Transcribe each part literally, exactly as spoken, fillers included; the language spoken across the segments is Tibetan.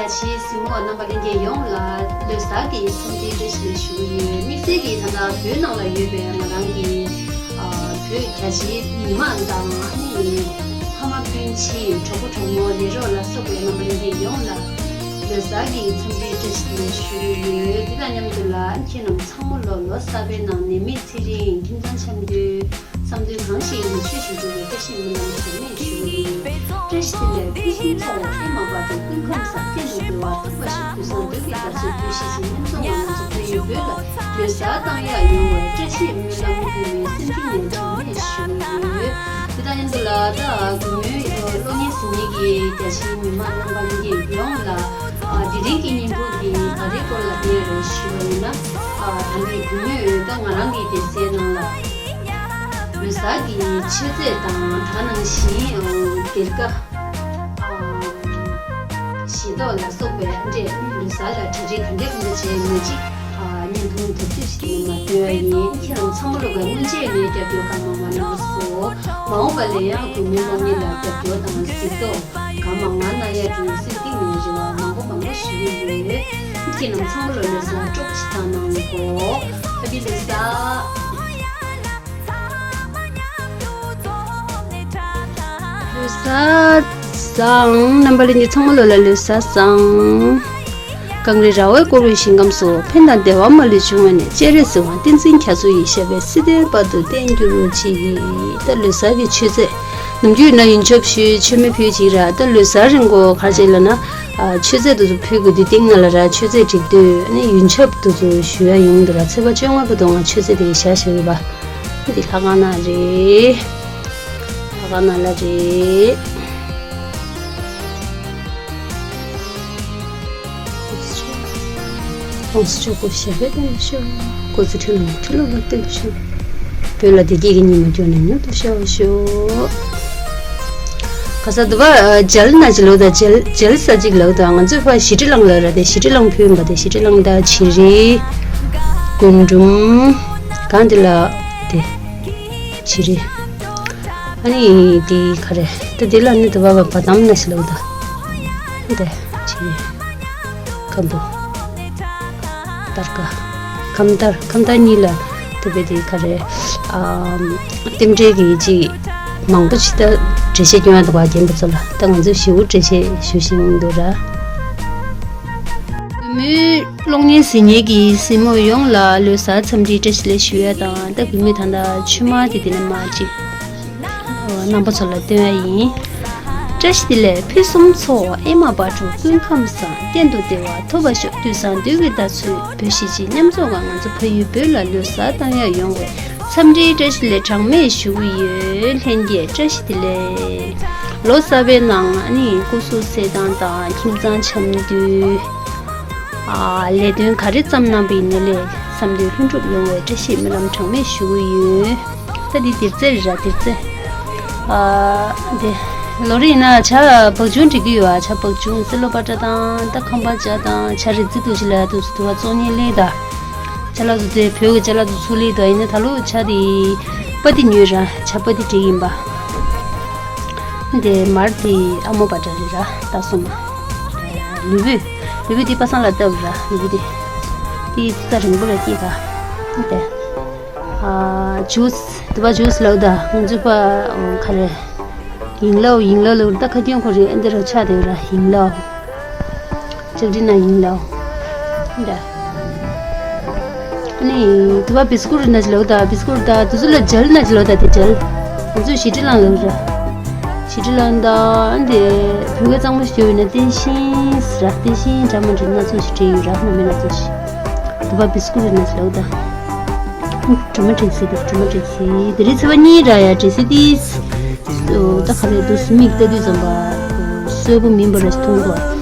རྒྱ་ཆེའི་གཟིགས་མོ་བ་རྣམ་པ་ལྷན་རྒྱས་ཡོངས་ལ་ལོ་གསར་གྱི་འཚམས་འདྲིའི་བཀྲ་ཤིས་བདེ་ལེགས་ཞུ་གི་ཡོད། དམིགས་བསལ་གྱིས་ད་ལྟ་བོད་ནང་ལ་ཡོད་པའི་ང་རང་གི་ཨ་བོད་རྒྱ་ཆེའི་མི་མང་དང་ཨ་ནི་ཕ་མ་སྤུན་མཆེད་གྲོགས་པོ་གྲོགས་མོ་ལས་རོགས་ལ་སོགས་པའི་རྣམ་པ་ལྷན་རྒྱས་ཡོངས་ལ་ལོ་གསར་གྱི་འཚམས་འདྲིའི་བཀྲ་ཤིས་བདེ་ལེགས་ཞུ་གི་ཡོད། དེ་དང་མཉམ་དུ་ལ་ཁྱེད་རྣམས་ཚང་མ་ལོ་ལོ་གསར་པའི་ནང་ནད་མེད་ཚེ་རིང་ཁྱིམ་ཚང་འཆམ་མཐུན། བསམ་དོན་གང་ཞིག་ཡིན་ཆོས་བཞིན་འགྲུབ་པའི་བཀྲ་ཤིས་སྨོན་ལམ་གྲངས་མེད་ཞུ། བཀྲ་ཤིས་བདེ་ལེགས་ཕུན་སུམ་ཚོགས་པ་ཨེ་མ་བར་དུ་ཀུན་ཁམས་བཟང་། གཏན་དུ་བདེ་བ་ཐོབ་པ་ཞིག་དུས་བཟང་འདོད་ཀྱི་བར་ཆད་བཀྲ་ཤིས་ཤིག་སྙོམས་སུ་ང་ཚོ་བོད་ཡུལ་བོད་ལ་ལོ་གསར་བཏང་ཡག་ཡོང་བའི་བཀྲ་ཤིས་སྨོན་ལམ་ཀུན་ནས་སེམས་གཏིང་ནས་གྲངས་མེད་ཞུ་ཡོད། དེ་དང་མཉམ་དུ་ལ་ད་གུས་མོའི་གློག་བརྙན་གཟིགས་མཁན་གྱི་རྒྱ་ཆེའི་མི་མང་རྣམ་པ་ལྷན་རྒྱས་ཡོངས་ལ་དེ་རིང་གི་བརྙན་ཐུང་འདི་ག་རེའི་སྐོར་ལ་བསྟན་རེད་ཞུ་བ་ཡིན་ན། ད་ལྟའི་གུས་མོས་ད་ང་རང་གི་སྡེ་ཚན་ནང་ལ་ལོ་གསར་གྱི་མཆོད་རྫས་དང་ད་ནང་བཞིན་སྒེར་ཀ་ཞལ་ཏོག་ལ་སོགས་པའི་འདྲས་ལོ་གསར་ལ་གྲ་སྒྲིག་ག་འདྲས་ག་འདྲས་བྱས་མ་གཅིག་བརྙན་ཐུང་དེབ་ཚོས་ཤིག་ནས་མ་སྟོན་པ་ཡིན། ཁྱེད་རང་ཚང་མ་ལོ་ག་སྔོན་ཆད་ནས་རྒྱབ་སྐྱོར་གང་མང་མང་གནང་སོང་། མ་འོངས་པ་ལ་ཡང་གུས་མོའི་གློག་བརྙན་ལ་རྒྱབ་སྐྱོར་དང་གཟིགས་རྟོག་གང་མང་མང་གནང་ཡག་གི་སེམས་གཏིང་ནས་རེ་བ་མང་པོ་མང་པོ་ཞུ་གི་ཡོད། ཁྱེད་རྣམས་ཚང་མ་ལོ་ལོ་གསར་སྤྲོ་པོ་ཞིག་བཏང་གནང་གོ། ཧེ་པི་ལོ་གསར། ལོ་གསར་བཟང་། རྣམ་པ་ལྷན་རྒྱས་ཚང་མ་ལོ་ལ་ལོ་གསར་བཟང་། གངས་རི་ར་བས་བསྐོར་བའི་ཞིང་ཁམས་སུ། ཕན་དང་བདེ་བ་མ་ལུས་འབྱུང་བ་ནི། སྤྱན་རས་གཟིགས་དབང་བསྟན་འཛིན་རྒྱ་མཚོ་ཡི། ཞབས་པད་སྲིད་མཐའི་བར་དུ་བརྟན་གྱུར་ཅིག་ད་ལོ་གསར་གྱི་མཆོད་རྫས། ནམ་རྒྱུན་ན་ཡོན་ཆབ་ཞུས་མཆོད་མེ་ཕུལ་ཅིག་ར། ད་ལོ་གསར་རིང་པོ་ག་རེ་བྱས་ལབ་ན། ཨ་མཆོད་རྫས་དེ་ཚོ་ཕུལ་དགོས་དུས་སྟེང་ན་ལ་ར་མཆོད་རྫས་སྒྲིག་དུས་ནི་ཡོན་ཆབ་དེ་ཚོ་ཞུ་ཡ་ཡོང་འདུག་ར། ཚེས་པ་བཅོ་ལྔ་བར་དུ་ང་མཆོད་རྫས་དེ་བཞག་བཞག་ཡོད་པ། འདི་ལྷ་ཁང་ནང་རེད། ལྷ་ཁང་ནང་ལ་རེད། ལོངས་སུ་སྤྱོད་པོ་ཞབས་པད་བརྟན་པར་ཤོག་སྐུ་ཚེ་ཁྲི་ལོ་ཁྲི་ལོ་ལ་བརྟན་པར་ཤོག་བོད་ལ་བདེ་སྐྱིད་ཀྱི་ཉི་མ་མགྱོགས་ནས་མྱུར་དུ་ཤར་བར་ཤོག་ག་ས་དུ་བ་ཨ་མཇལ་ན་ཅི་ལོ་ད་མཇལ་མཇལ་ས་ཅིག་ལོ་ད་ང་ཚོས་ཕ་ཞི་ཁྲི་གླིང་ལ་ར་དེ་ཞི་ཁྲི་གླིང་ཕུལ་བ་དེ་ཞི་ཁྲི་གླིང་ད་བྱི་རི་རྒུན་འབྲུམ་གང་དེ་ལ་དེ་བྱི་རི། ཨ་ནི་དེ་ག་རེ་ད་དེ་ལ་ནི་དུ་བ་བ་བ་དམ་ན་ཞི་ལོ་ད་དེ་བྱི་རི་ཁམ་བུ། དར་དཀར། ཁམ་དར་ཁམ་དར་གཉིས་ལ་དེ་བས་དེ་ག་རེ། ཨམ། རྟེན་འབྲེལ་གྱི་ཅིག་མང་པོ་ཅིག་ད་འགྲེལ་བཤད་སྐྱོན་ཡ་འདུག་པ་རྒན་པ་ཚོ་ལ་ད་ང་ཚོས་ཞེ་པོ་འགྲེལ་བཤད་ཞུ་བཞིན་འདུག་ར། གུས་མོའི་གློག་བརྙན་གཟིགས་མཁན་གྱི་གཟིགས་མོ་ཡོངས་ལ་ལོ་གསར་འཚམས་འདྲིའི་བཀྲ་ཤིས་བདེ་ལེགས་ཞུ་ཡ་དང་ད་གུས་མོས་ད་ལྟ་ཆུ་དམར་དེ་དེ་ནས་མར་ཅིག་རྣམ་པ་ཚོ་ལ་སྟོན་ཡ་ཡིན། བཀྲ་ཤིས་བདེ་ལེགས་ཕུན་སུམ་ཚོགས། ཨེ་མ་བག་དྲོ་ཀུན་ཁམས་བཟང་། གཏན་དུ་བདེ་བ་ཐོབ་པར་ཤོག་དུས་བཟང་འདོད་ཀྱི་ཟླ་ཚེས་བོད་གཞིས་བྱེས་མཉམ་འཛོམས་ངང་ང་ཚོ་ཕ་ཡུལ་བོད་ལ་ལོ་གསར་བཏང་ཡག་ཡོང་བའི་འཚམས་འདྲིའི་བཀྲ་ཤིས་བདེ་ལེགས་གྲངས་མེད་ཞུ་གི་ཡོད། ལྷན་རྒྱས་བཀྲ་ཤིས་བདེ་ལེགས། ལོ་གསར་པའི་ནང་ཨ་ནི་སྐུ་གཟུགས་གསལ་ཐང་དང་ཁྱིམ་ཚང་འཆམ་མཐུན། ཨ་ལས་དོན་ག་རེ་བརྩམས་གནང་པ་ཡིན་ནའི་ལས་བསམ་དོན་ལྷུན་གྲུབ་ཡོང་བའི་བཀྲ་ཤིས་སྨོན་ལམ་གྲངས་མེད་ཞུ་གི་ཡོད། ད་འདི་སྡེར་རྩེ་རེད་ར་སྡེར་རྩེ། ཨ་དེ་ལོ་རེ་ཡིན་ན་བྱ་བག་ཆུང་སྒྲིག་གི་ཡོད་ཨ། བྱ་བག་ཆུང་སེ་ལོ་པ་ཏྲ་དང་ད་ཁམ་པ་ཅ་དང་བྱ་རི་རྩི་དུ་ཅི་ལ་དུ་སུ་དུ་བ་ཙོང་ཉེ་ལེ་ད། ཅ་ལག་དུ་དེ་བོད་ཀྱི་ཅ་ལག་དུ་ཚུགས་ལེ་ད་ཡིན་ན་ད་ལོ་བྱ་དེ་པ་ཏི་ཉོས་ར་བྱ་པ་ཏི་སྒྲིག་ཡིན་པ། དེ་མར་དེ་ཨ་མོ་པ་ཏྲ་རེད་ར་ད་སོ་མ། ལུས་པོས་ལུས་པོས་དེ་པ་སངས་ལ་བཏབ་ར་ལུས་པོ་དེ། དེ་ཚ་རིང་པོ་ལ་སྐྱེས་ད། དེ། ཨ་ཇུས། དེ་བ་ཇུས་ལབ་ད་ང་ཚོ་པ་ག་རེ། ཡིན་ལའོ་ཡིན་ལའོ་ལབ་ད་ཁ་སྐྱོན་ཁོ་རེ་ཨེ་འདི་ར་ཆ་དེ་ར་ཡིན་ལའོ། ཅག་དྲི་ན་ཡིན་ལའོ། འདྲ། ཨ་ནི་དེ་བ་བི་སི་ཀུར་ན་ཅི་ལབ་ད་བི་སི་ཀུར་ད་དེ་ཚོ་ལ་ཇལ་ན་ཅི་ལབ་ད་དེ་ཇལ། ང་ཚོས་ཞི་ཁྲི་གླིང་ལབ་ར། ཞི་ཁྲི་གླིང་ད་ཨ་འདི་བོད་སྐད་གཙང་མ་ཞིག་ཡོད་ན་བསྟན་ཤིང་ཟེར་ར་བསྟན་ཤིང་འདྲ་མ་འདྲ་སྣ་ཚོགས་ཤིག་བྲིས་ཡོད་ར་སྣ་མིན་སྣ་ཚོགས་ཤིག་དེ་བ་བི་སི་ཀུར་ན་ཅི་ལབ་ད། གྲོ་མ་འདྲེས་སི་འདུག་གྲོ་མ་འདྲེས་སི་དེ་རིང་ཚེས་པ་གཉིས་ར་ཡ་འདྲེས་སི་ཏིས། ད་ག་རེ་འདུག་མིག་ལྟ་དུས་ཙམ་པ། སོས་པོ་མིན་པ་ར་ཞིག་མཐོང་གོ།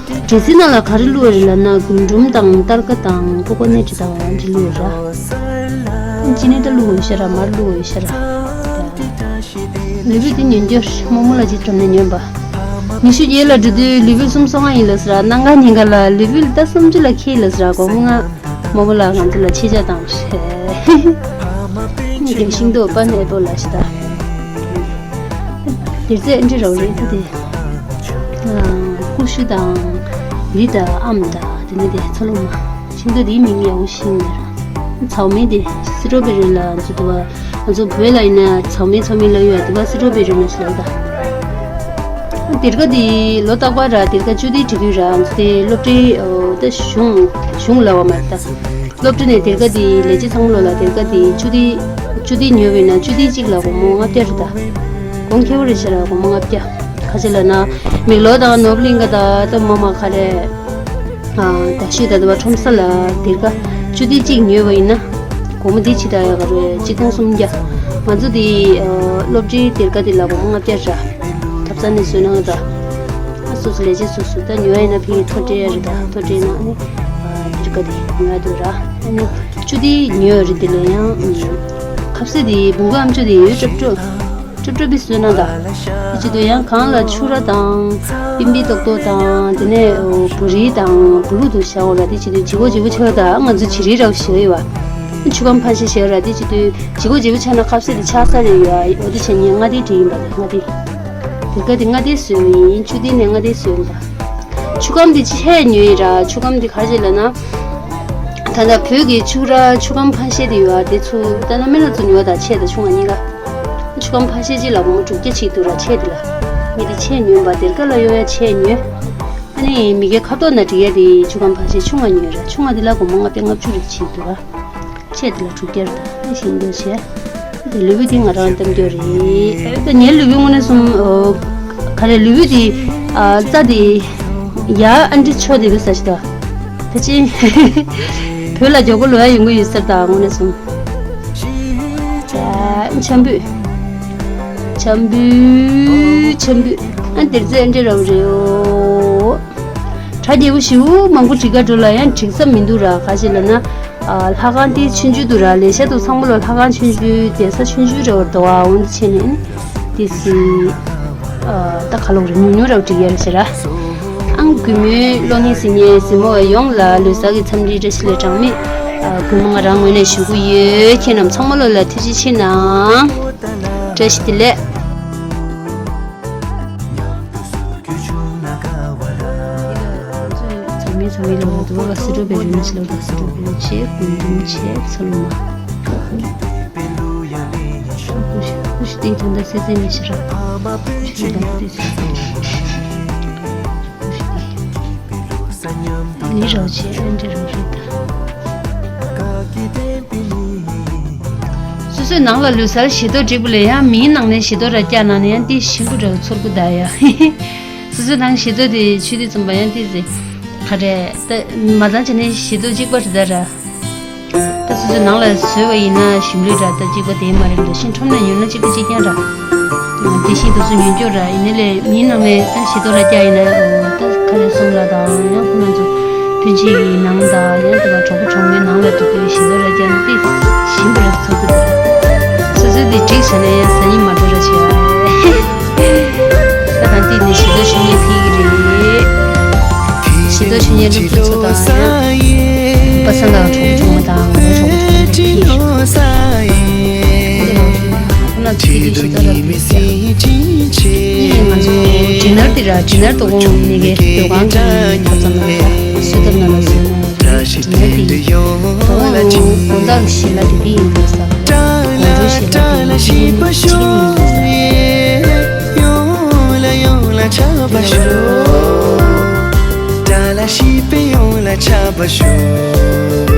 འདྲེས་སི་ནང་ལ་ག་རེ་བླུགས་པ་རེད་ལབ་ན་རྒུན་འབྲུམ་དང་སྟར་ཀ་དང་ཀོ་ཀོ་ནེ་ཊི་དང་འདི་བླུགས་པ་ར། ཅི་ནི་ད་བླུགས་པ་ཡོད་ཤ་ར་མར་བླུགས་པ་ཡོད་ཤ་ར། ལུས་པོ་འདི་ཉོན་རྒྱུར་རྨོ་མོ་ལ་ཅིག་འགྲམ་ནས་ཉོན་པ། ཉི་ཤུ་བརྒྱད་ལ་འགྲོ་དུས་ལུས་པོ་སུམ་སོ་ལྔ་ཡིན་ལབ་ཟེར་ར་གནམ་གང་ཉིན་ག་ལ་ལུས་པོ་ད་སུམ་ཅུ་ལ་ཁེལ་ལབ་ཟེར་ར་དགོང་མོ་ང་། རྨོ་མོ་ལགས་ང་ཚོ་ལ་ཕྱི་ལྕགས་བཏང་ཤེས། རྒན་ཤིང་ཏོག་པ་ནས་པོ་ལ་ཤི་ད། དེར་ཚེ་ཨེ་འདྲི་རོགས་རེད་ད་དེ། ཀུ་ཤུ་དང་། ལི་དང་ཨམ་དང་དེ་ནས་དེ་ཚ་ལུ་མ། ཤིང་ཏོག་དེའི་མིང་ཡག་པོ་ཤེས་ཀྱི་མེད་ར། ཚའོ་མེན་དེ་སི་ཏྲོ་བེ་རི་ལབ་འདུག་པ། ང་ཚོ་བོད་ལ་ཡིན་ན་ཚའོ་མེན་ཚའོ་མེན་ལབ་ཡོད་པ། དེ་པ་སི་ཏྲོ་བེ་རི་ལབ་ཞིག་ལབ་ད། སྡེར་ཁ་དེ་ལོ་རྟག་པར་ར་སྡེར་ཁ་བཅུ་བདུན་བྲི་གི་ཡོད་ར། ང་ཚོ་དེ་སློབ་གྲྭའི་ཨོ་ད་གཞུང་གཞུང་ལབ་པ་མ་རེད་ད། སློབ་གྲྭ་ནས་སྡེར་ཁ་དེ་ལས་བྱེད་ཚང་མ་ལོ་ལ་སྡེར་ཁ་དེ་བཅུ་བདུན་བཅུ་བདུན་ཉོས་པ་ཡིན་ན་བཅུ་བདུན་གཅིག་ལ་སྒོར་མོ་ལྔ་བརྒྱ་རེད་ད། གོང་ཁེ་པོ་རེད་ཤག་ར། སྒོར་མོ་ལྔ་བརྒྱ། ག་ཅི་ལབ་ན། མེག་ལོར་དང་ནོར་བུ་གླིང་ག་དང་ད་མ་མ་ག་རེ། ཨ་ད་ཤོད་ད་ད་བ་ཁྲོམ་ས་ལ་སྡེར་ཁ་བཅུ་བདུན་གཅིག་ཉོས་པ་ཡིན་ན། སྒོར་མོ་དེ་ཕྱི་ད་ཡ་ག་རེ་གཅིག་སྟོང་སུམ་བརྒྱ། ང་ཚོ་དེ་ཨ་སློབ་གྲྭའི་སྡེར་ཁ་དེ་ལ་སྒོར་མོ་ལྔ་བརྒྱ་ར། ཐབ་ཚང་ནས་བཟོས་གནང་ར། ཨ་སོ་སོ་ལས་བྱེད་སོ་སོ་ད་ཉོ་ཡ་ཡིན་ན་ཕ་གི་ཐོ་སྤྲད་ཡ་རེད་ད། ཐོ་སྤྲད་ན་ཨ་ནི་སྡེར་ཁ་དེ་ཉོ་ཡ་འདུག་ར། ཨ་ནི་བཅུ་བདུན་ཉོས་རེད། དེ་ལ་ཡང་ཁ་ཟས་དེ་བུ་གུ་ཨམ་ཅོག་དེ་ཡོད་ཀྲོབ་ཀྲོབ། ཀྲོབ་ཀྲོབ་པི་བཟོས་གནང་ད། དེ་བྱེད་དུས་ཡང་གང་ལ་ཕྱུར་ར་དང་། པིམ་པི་ཏོག་ཏོག་དང་། དེ་ནས་ཨོ་བུ་རི་དང་བུ་ལུག་དང་བཞག་འོ་ར། དེ་བྱེད་དུས་ལྗིད་ཁོག་ལྗིད་པོ་ཆགས་ད། ང་ཚོ་བྱི་རིལ་ར་བ་ཞེ་གི་ཡོད་པ། ཆུ་ཁམ་ཕ་ཤེ་ཞེ་གི་ར། དེ་བྱེད་དུས་ལྗིད་ཁོག་ལྗིད་པོ་ཆགས་ན་ཁ་ཟས་དེ་ཆགས་ས་རེད་ཡོད་ཨ། འོ་དེ་བྱས་ནས་ལྔ་སྡེར་བྲིས་ཡིན་པ་རེད། ལྔ་སྡེར། སྡེར་ཁ་དེ་ལྔ་སྡེར་བཟོས་ཡིན། བཅུ་བདུན་ནས་ལྔ་སྡེར་བཟོས་ཡིན་པ། ཆུ་ཁམ་དེ་ཆེ་ཉོས་ཡིན་ར། ཆུ་ཁམ་དེ་ག་རེ་ལབ་ན། ད་ལྟ་བོད་ཀྱི་ཕྱུར་ར་ཆུ་ཁམ་ཕ་ཤེ་དེ་ཡོད་ཨ། དེ་ཚོ་ད་ན་མི་ལ་ཚོ་ཉོ་ད། ཆེ་དང་ཆུང་བ་གཉིས་ཀ། ཆུ་ཁམ་ཕ་ཤེ་གཅིག་ལ་སྒོར་མོ་དྲུག་བརྒྱ་ཅིག་འདུག་ར། ཆེ་དེ་ལ། ངས་དེ་ཆེ་ཉོས་པ། སྡེར་ཁ་ལ་གཡོག་ཡ་ཆེ་ཉོས། ཨ་ནི་མི་སྒེར་ཁ་ཐོག་ན་སྒྲིག་ཡ་དེ་ཆུ་ཁམ་ཕ་ཤེ་ཆུང་བ་ཉོས་ར། ཆུང་བ་དེ་ལ་སྒོར་མོ་ལྔ་བརྒྱ་ལྔ་བཅུ་རེ་ཅིག་འདུག་ར། ཆེ་དེ་ལ་དྲུག་བརྒྱ་རེ་ད། ཨ་ནི་ཤིང་ཏོག་ཆེ། དེ་ལུས་པོ་དེ་ང་རང་གཏམ་རྒྱུ་རེད། ད་ངའི་ལུས་པོའི་དངོས་གནས་གསུམ་ཨོ་ག་རེ་ལུས་པོ་དེ་ཨ་རྩ་དེ་ཡ་ཨ་འདྲི་ཆོ་དེ་རེད་ས་ཞིག་ད། ད་ཅི་བོད་ལ་མགྱོགས་པོ་ལོ་ཡ་ཡོང་གི་ཡོད་ས་རེད་ད། དངོས་གནས་གསུམ། ཨ་འཆམ་བུས། འཆམ་བུས་འཆམ་བུས། ཨ་དེར་ཚེ་ཨ་འདྲི་རབ་རེད་ཨོ། གྲ་རྒྱས་པོ་ཞེ་པོ་མང་པོ་སྒྲིག་ག་འགྲོ་ལ་ཡང་འགྲིག་ས་མི་འདུག་ར། ག་ཅི་ལབ་ན། ཨ་ལྷ་ཁང་དེ་ཆུང་ཆུང་འདུག་ར། ལས་ཤག་དུ་ཚང་མ་ལོ་ལྷ་ཁང་ཆུང་ཆུང་གདན་ས་ཆུང་ཆུང་རེ་བར་འདུག་ཨ། འོན་ཏེ་ཆེ་ནས་དེ་སི་ཨ་ད་ཁ་ལོག་རེ་ཉུང་ཉུང་ར་བ་འགྲིག་ཡ་རེ་ཞེ་ར། ཨང་གུས་མོའི་གློག་བརྙན་གཟིགས་མཁན་གཟིགས་མོ་བ་ཡོངས་ལ་ལོ་གསར་གྱི་འཚམས་འདྲི་བཀྲ་ཤིས་བདེ་ལེགས་གྲངས་མེད་ཨ་གུས་མོ་ང་རང་ངོས་ནས་ཞུ་གི་ཡོད། ཁྱེད་རྣམས་ཚང་མ་ལོ་ལ་ཐུགས་རྗེ་ཆེ་གནང་། བཀྲ་ཤིས་བདེ་ལེགས། ཚང་མས་ཚང་མས་ལོ་དུ་བ་སི་ཏྲོ་བེ་རི་ནི་ཆེ་ལོ་དང་སི་ཏྲོ་བེ་རི་ཆེ་ཀུན་འདུན་ཆེ་ཚ་ལུ་མ། ཀུ་ཤི་ཀུ་ཤི་ཏིང་ཐོན་ད་སེ་ཚེ་ནི་ཤི་ར། ཀུ་ཤི་ད་ཏི་སེ་ཚེ་ནི་ཤི་ར། ཀུ་ཤི་ཏི། ལི་རོ་ཆེ་ཨན་ཏི་རོ་རི་ད། སོ་སོའི་ནང་ལ་ལུས་སར་བཞི་ཏོ་འགྲིག་པ་ལས་ཡང་མིའི་ནང་ནས་བཞི་ཏོ་ར་བཀྱག་ནང་ནས་ཡང་ཏི་ཞིམ་པོ་འདྲ་བོ་ཚོར་གི་ད་ཡ། སོ་སོའི་ནང་བཞི་ཏོ་དེ་ཆུ་དེ་བཙུམ་པ་ཡང་ཏི་ཟེ། ག་རེ་ད་མ་ཚང་བྱས་ནས་བཞི་ཏོ་གཅིག་པ་རེད་ད་ར། ད་སོ་སོའི་ནང་ལ་བཟོས་པ་ཡིན་ན་ཞིམ་ལུས་འདྲ་ད་གཅིག་པ་དེ་མ་རེད་འདུག་ཤིང་ཁྲོམ་ནས་ཉོས་ན་གཅིག་པ་གཅིག་རྐྱང་འདྲ། དེ་བཞིན་དུ་སུ་ཉོས་འཇོག་ར་ཡིན་ནའི་ལས་མིའི་ནང་ནས་ད་བཞི་ཏོ་ར་བཀྱག་ཡིན་ན་ད་ག་རེ་གསུམ་ལ་དང་ཡང་ཁོ་རང་ཚོ་སྤུན་མཆེད་ཀྱི་ནང་དང་ཡང་དེ་བ་གྲོགས་པོ་གྲོགས་མོའི་ནང་ལ་འགྲོ་དུས་བཞི་ཏོ་ར་བཀྱག་ན་དེ་ཞིམ་པོ་ར་ཚོར་གི་འདུག་སོ་སོས་དེ་འགྲིག་བྱས་ན་ཡང་ཟ་སྙིང་མ་འདོད་ར་བྱས་ཨ། ད་དང་དེ་ནས་བཞི་ཏོ་ཞུ་སྙིང་ཐིག་གི་རེད། བཞི་ཏོ་ཞུ་སྙིང་སློབ་ཕྲུག་ཚོ་དང་ཡང་པ་སངས་དང་གྲོགས་པོ་གྲོགས་མོ་དང་ངའི་གྲོགས་པོ་གྲོགས་མོ་ཐིག་གི་རེད། ཁོ་ན་ཚོ་དེ་ནས་བཞི་ཏོ་ར་བི་ཟེར། ཨེ་ང་ཚོ་ཌི་ནར་དེ་ར་ཌི་ནར་དོ་དགོང་ནས་གི་སྡོད་ཁང་གི་ཁ་ཚང་ན་ལ་སུ་ཐབ་ན་ལ་སུ་ན་ཌི་ནར་དེ་དོ་དགོང་དགོང་དག་ཞི་ལ་དེ་དེ་ཡིན་པ་ས་དགོང་དྲོ་ཞི་ལ་དེ་ཡིན་པ་ས་ཡོང་ལ་ཡོང་ལ་ཆགས་པ་ཤོག་ད་ལ་ཤི་པའི་ཡོང་ལ་ཆགས་པ་ཤོག